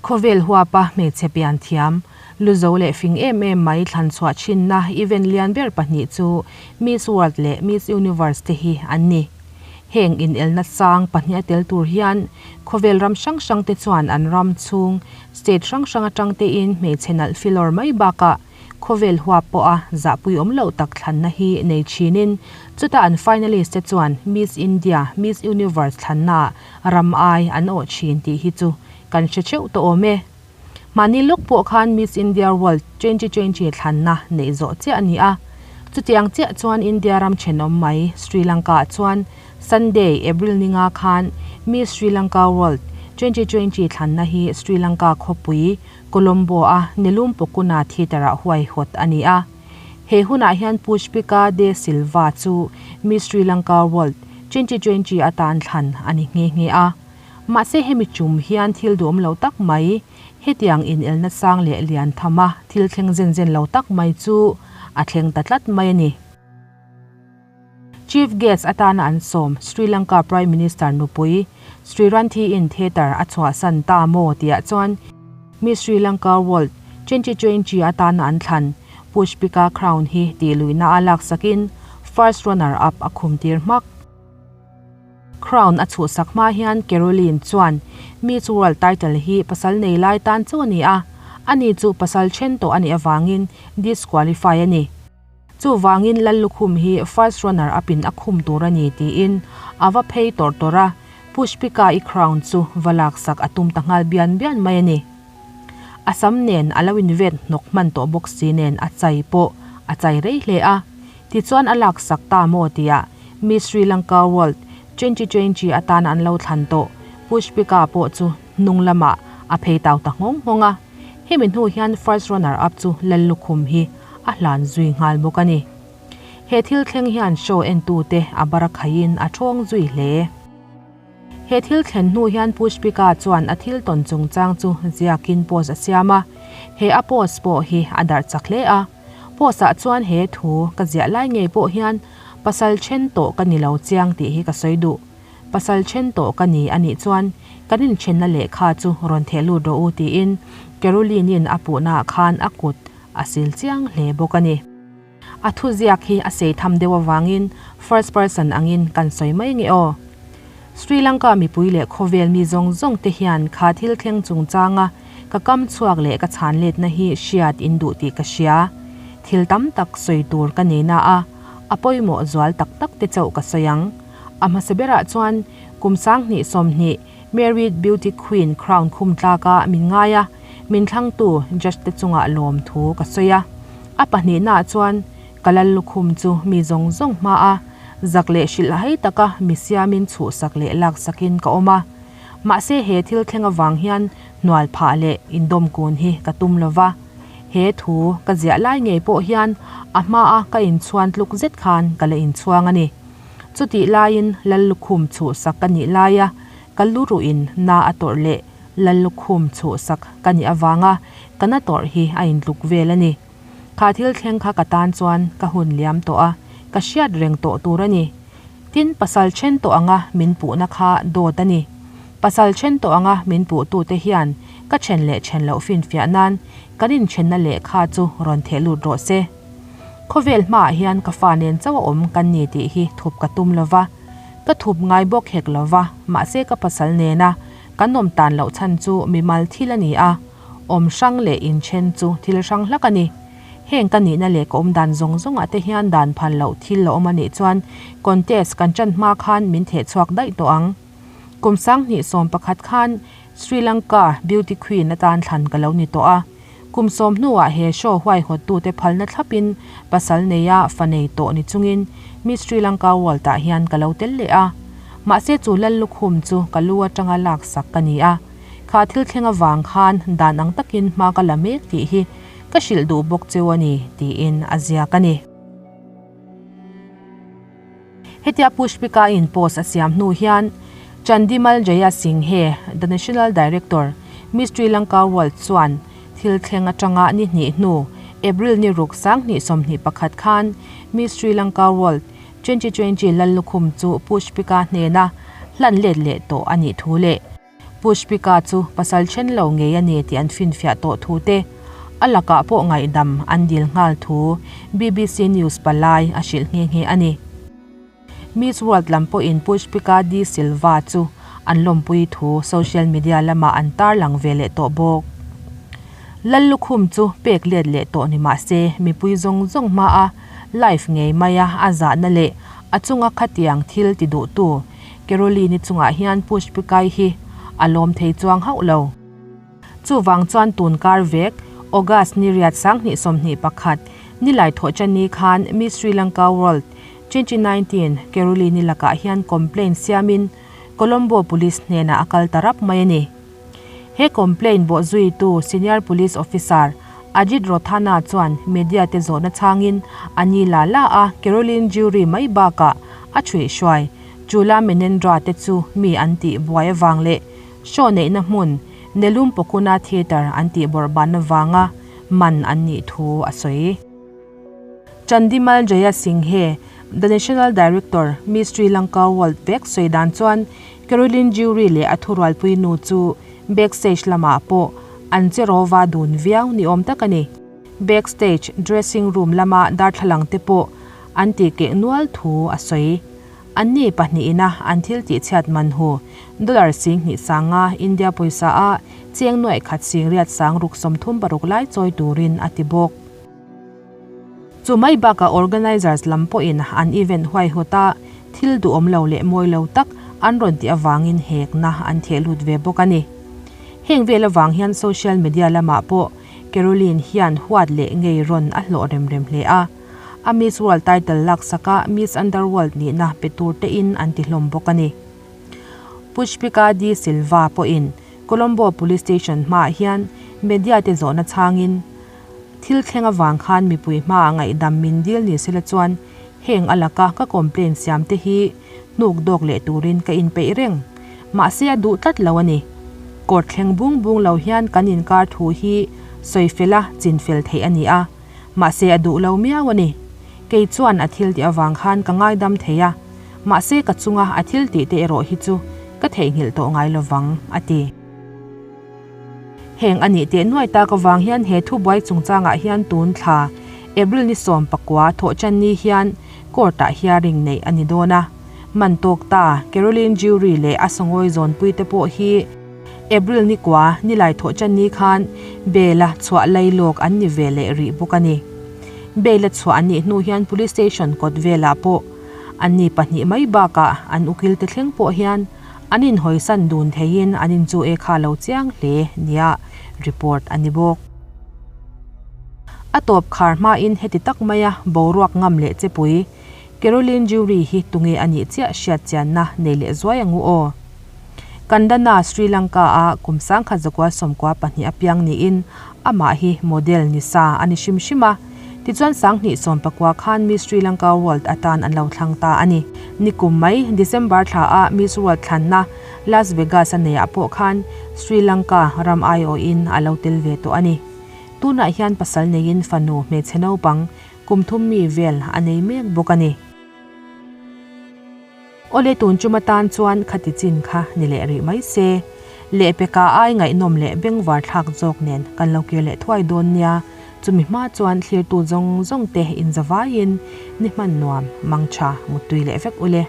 Khawvel huapa hmeichhe pian thiam, lu zo leh fing em em mai thlan chhuah thinna event lian ber pahnih chu Miss World leh Miss Universe te hi an ni. Heng inelna sang pahnih a tel tur hian khawvel ram hrang hrang te chuan an ram chhung state hrang hrang atang tein hmeichhe nalh filawr mai bakah Khawvel huap pawha zahpui awm loh tak thlanna hi nei thinin chuta an finalist te chuan Miss India, Miss Universe thlannaah ram ai an awh thin tih hi chu kan hre theuh tawh awm e. Mahni lawk pawh khan Miss India World 2020 thlanna neih zawh chiah a ni a. Chutiang chiah chuan India ram thenawm mai Sri Lanka-ah chuan Sunday, April ninga khan Miss Sri Lanka World 2020 thlanna hi Sri Lanka khawpui Colombo a Nelum Pokuna Theatre ah huaihawt a ni a. He hunah hian Pushpika De Silva chu Miss Sri Lanka World 2020 atan thlan a ni nghe nghe a. Mahse hemi tum hian thil duhawm lo tak mai, hetiang inelna sang leh lian thama thil thleng zen zen lo tak mai chu a thleng ta tlat mai a ni. Chief Guest atana an sawm Sri Lanka Prime Minister nupui Sri Ranthiin theatre a chhuahsan ta maw tihah chuan Miss Sri Lanka World 2020 atana an thlan Pushpika Crown hi tih luihna a laksakin First Runner Up a khum tir hmak. Crown a chhuhsak hma hian Caroline chuan Miss World title hi pasal nei lai tan chu a ni a, ani chu pasal then tawh a nih avangin disqualify a ni. Chuvangin Lallukhum hi first runner up in a khum tur a ni tiin a va phei tawrh tawrh a, Pushpika-i crown chu va laksak a tum ta nghal bian bian mai a ni. A sam nen a lo invet hnawk hman tawh bawk si nen a chai pawh a chai rei hle a, tichuan a laksak ta maw tia Miss Sri Lanka World 2020 atan an lo thlan tawh Pushpika pawh chu hnung lamah a phei tau ta nghawng nghawng a. Hemi hnu hian first runner up chu Lallukhum hi a hlan zui nghal bawk a ni. He thil thleng hian show entute a bar a khaihin a thawng zui hle. He thil thlen hnu hian Pushpika chuan a thil tawn chungchang chu ziakin post a siam a, he a post pawh hi a darh chak hle a. Post ah chuan he thu ka ziah lai ngei pawh hian pasal then tawh ka ni lo chiang tih hi ka sawi duh. Pasal then tawh ka ni a nih chuan kan inthenna lehkha chu rawn theh lut rawh u tiin Caroline-in a puhnaah khan a kut a sil chiang hle bawk a ni. A thuziak hi a sei tham deuh avangin first person angin kan sawi mai nge aw. Sri Lanka mipui leh khawvel mi zawng zawng te hian kha thil thleng chungchanga ka kam chhuak leh ka chhan letna hi hriat in duh tih ka hria. Thil tam tak sawi tur ka nei na a, a pawimawh zual tak tak te chauh ka sawi ang. A hmasa berah chuan kum 2020 Married Beauty Queen crown khum tlaka min ngai a, min thlangtu judge te chungah lawm thu ka sawi a. A pahnihnaah chuan ka lal lukhum chu mi zawng zawng hma a, zak leh hrilh hai taka mi siamin chhuhsak leh laksakin ka awm a. Mahse he thil thleng avang hian hnual phah leh indawm kun hi ka tum lo va. He thu ka ziah lai ngei pawh hian a hmaa ka inchhuan tluk zet khan ka la inchhuang a ni. Chutih laiin Lallukhum chhuhsak ka nih laia ka lu ruhin na a tawrh leh Lallukhum chhuhsak ka nih avanga ka na tawrh hi a intluk vel a ni. Kha thil thleng kha ka tan chuan ka hun liam tawh a, ka hriat reng tawh tur a ni. Tin, pasal then tawh anga min puhna kha dawt a ni. Pasal then tawh anga min puhtute hian ka then leh then loh finfiah nan kan inthenna lehkha chu rawn theh lut rawh se. Khawvel hmaah hian ka fa nen chauh a awm kan ni tih hi thup ka tum lo va, ka thup ngai bawk hek lo va, mahse ka pasal nena kan awm tan loh chhan chu mimal thil a ni a, awm hrang leh inthen chu thil hrang hlak a ni. Heng ka nihna leh ka awm dan zawng zawngah te hian dan phan loh thil a awm a nih chuan contest kan ṭan hma khan min theh chhuak daih tawh ang. Kum 2011 khan Sri Lanka Beauty Queen atan thlan ka lo ni tawh a. Kum 10 hnuah he show huaihawttute phalna thlapin pasal neia fa nei tawh ni chungin Miss Sri Lanka World ah hian ka lo tel leh a. Mahse chu lal lukhum chu ka lu atanga laksak ka ni a. Kha thil thleng avang khan dan ang takin hma ka la mek tih hi ka hrilh duh bawk cheu a ni tiin a ziak a ni. Hetia Pushpika in post a siam hnu hian Chandimal Jayasinghe, the National Director, Miss Sri Lanka World chuan thil thleng atanga ni hnih hnu April ni ruk 2021 khan Miss Sri Lanka World 2020 Lallukhum chu Pushpika hnena hlan let leh tawh a nih thu leh. Pushpika chu pasal then lo ngei a ni tih an finfiah tawh thu te, a lakah pawh ngaihdam an dil nghal thu BBC News palai a hrilh nghe nghe a ni. Miss World lam pawhin Pushpika De Silva chu an lawmpui thu social media lamah an tarlang ve leh tawh bawk. Lallukhum chu pek let leh tawh ni mah se mipui zawng zawng hmaa live ngei maia a zahna leh a chunga khatiang thil ti duhtu Caroline-i chungah hian Pushpikai hi a lawm thei chuang hauh lo. Chuvang chuan tun kar vek, August ni riat 2021, nilai thawhchani khan Miss Sri Lanka World 2019 Caroline-i lakah hian complaint siamin Colombo Police hnenah a kal ta rap mai a ni. He complaint bawhzuitu Senior Police Officer Ajit Rothana chuan media te zawhna chhangin a ni la la a, Caroline Jury mai bakah a chhuihhruai Chula Menendra te chu mi an tih buai avang leh show neihna hmun Nelum Pokuna Theatre an tih bawrhban avanga man an nih thu a sawi. Chandimal Jayasinghe, The National Director, Miss Sri Lanka World vek sawi dan chuan Caroline Jury leh a thurualpui nu chu backstage lamah pawh an che rawva dun viau ni awm tak a ni. Backstage dressing room lama darthlalang te pawh an tih keh nual thu a sawi. Anni pahnihin a an thil tihchhiat man hu dollar 2000 sanga India pawisa a cheng nuaih khat singriat sang ruk 36 lai chawi turin a ti bawk. Chu mai bakah organisers lam pawhin an event huaihawt a, thil duhawm lo leh mawi lo tak an rawn tih avangin hekna an theh lut ve bawk a ni. Heng vel avang hian social media lamah pawh Caroline hian huat leh ngei rawn a hlawh rem rem hle a. A Miss World title laksaka Miss Underworld nihna pe tur tein an ti hlawm bawk a ni. Pushpika De Silva pawhin Colombo Police Station hmaah hian media te zawhna chhangin, Thil thleng avang khan mipui hmaah ngaihdam min dil ni sela chuan heng a laka ka complaint siam te hi hnuk dawk leh turin ka inpeih reng. Mahse a duh tlat lo a ni. Court thleng bung bung lo hian kan inkar thu hi sawi fel a chin fel theih a ni a, mahse a duh lo miau a ni. Kei chuan a thil tih avang khan ka ngaidam thei a, mahse ka chunga a thil tih te erawh hi chu ka theihnghilh tawh ngai lovang, a ti. Heng a nih teh nuai tak avang hian he thubuai chungchangah hian tun thla April ni 19 thawhchan ni hian court-ah hearing neih a ni dawn a. Man tawk ta Caroline Jury leh a sawngawi zawnpui te pawh hi April ni kua nilai thawhchan ni khan bail-a chhuah lailawk an ni ve leh rih bawk a ni. Bail-a chhuah an nih hnu hian police station kawt velah pawh an ni pahnih mai bakah an ukil te thleng pawh hian An inhawisan dun theiin an inchu e kha lo chiang hle nia report a ni bawk. A tawp khar hmain heti tak maia boruak ngam leh chepui Caroline Jury hi tunge a nih chiah hriat chianna nei leh zuai ang u aw. Kandana, Sri Lanka a kum 1992 apiang niin amah hi model ni sa a ni hrim hrim a. Tichuan 2019 khan Miss Sri Lanka World atan an lo thlang ta a ni. Nikum mai, December thla a Miss World thlanna Las Vegas a neiah pawh khan Sri Lanka ram aiawhin a lo tel ve tawh a ni. Tunah hian pasal neiin fanu hmeichhe naupang kum thum mi vel a nei mek bawk a ni. Awle tun chum atan chuan khati chin kha ni leh rih mai se. Lehpeka ai ngaihnawm leh bengvar thlak zawk nen kan lo kir leh thuai dawn nia, chumi hma chuan thlirtu zawng zawng te inzavaiin ni hman nuam, mangtha, muttui leh vek ule.